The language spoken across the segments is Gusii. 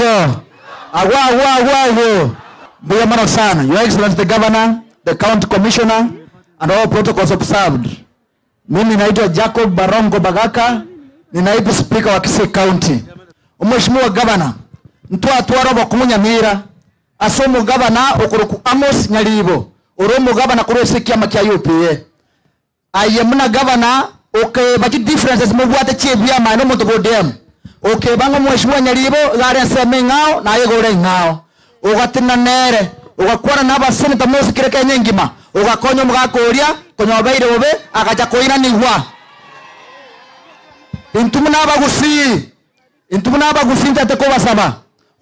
Boigo. Agwo agwo agwo agwo. Mbuya mono sana. Your Excellency the Governor, the County Commissioner and all protocols observed. Mimi naitwa Jacob Barongo Bagaka, ni naibu speaker wa Kisii County. Omweshimiwa Governor, ntwatwara obokong'u Nyamira ase omogabana okorokwa Amos Nyaribo, ore omogabana korwa ase ekiama kia UPA. Aye buna gavana okeba chi differences mobwate chiebiama aye nomonto bwa ODM. Okeba ng'a omweshimiwa Nyaribo iga are ensemo eng'ao naye iga ore eng'ao. Ogatenena nere, ogakwana na abaseneta bonsi kera Kenya engima, ogakonya omogaka oria konya obeire bobe agacha koiranigwa. Intwe buna abagusii, intwe buna abagusii ntete kobasaba,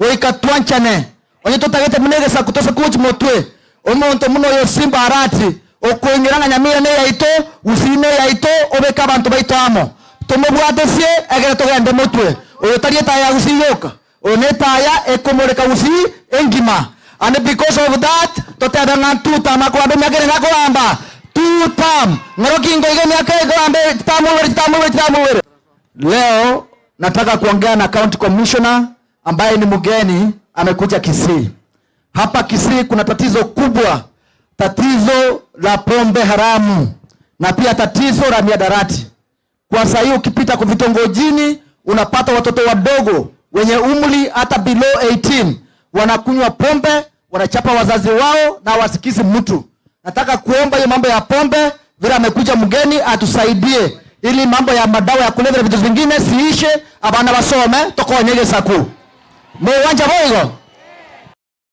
goika twanchane, onye totagete buna egesaku tose gochi motwe, omonto buna oyo Simba Arati, okoinyora ng'a Nyamira neyaito, Gusii neyaito, obeke abanto baito amo, tomobwatesie egere togende motwe. Oyo tari etaya ya Gusii yoka, Oyo netaya ekomoreka gusii engima and because of that totebe ng'a two term akogamba emiaka ere ng'akogamba two term ng'oro ki ngoiga emiaka ekogamba chitamu ibere chitamu ibere chitamu ibere. Leo nataka kuongea na county commissioner ambaye ni mgeni amekuja Kisii. Hapa Kisii kuna tatizo kubwa, tatizo la pombe haramu na pia tatizo la mihadarati. Kwa saa hii ukipita kwa vitongojini unapata watoto wadogo wenye umri hata below 18 wanakunywa pombe, wanachapa wazazi wao na wasikizi mtu. Nataka kuomba hiyo mambo ya pombe, vile amekuja mgeni atusaidie ili mambo ya madawa ya kulevya na vitu vingine siishe, abana basome tokonye gesaku. Mogwancha boigo?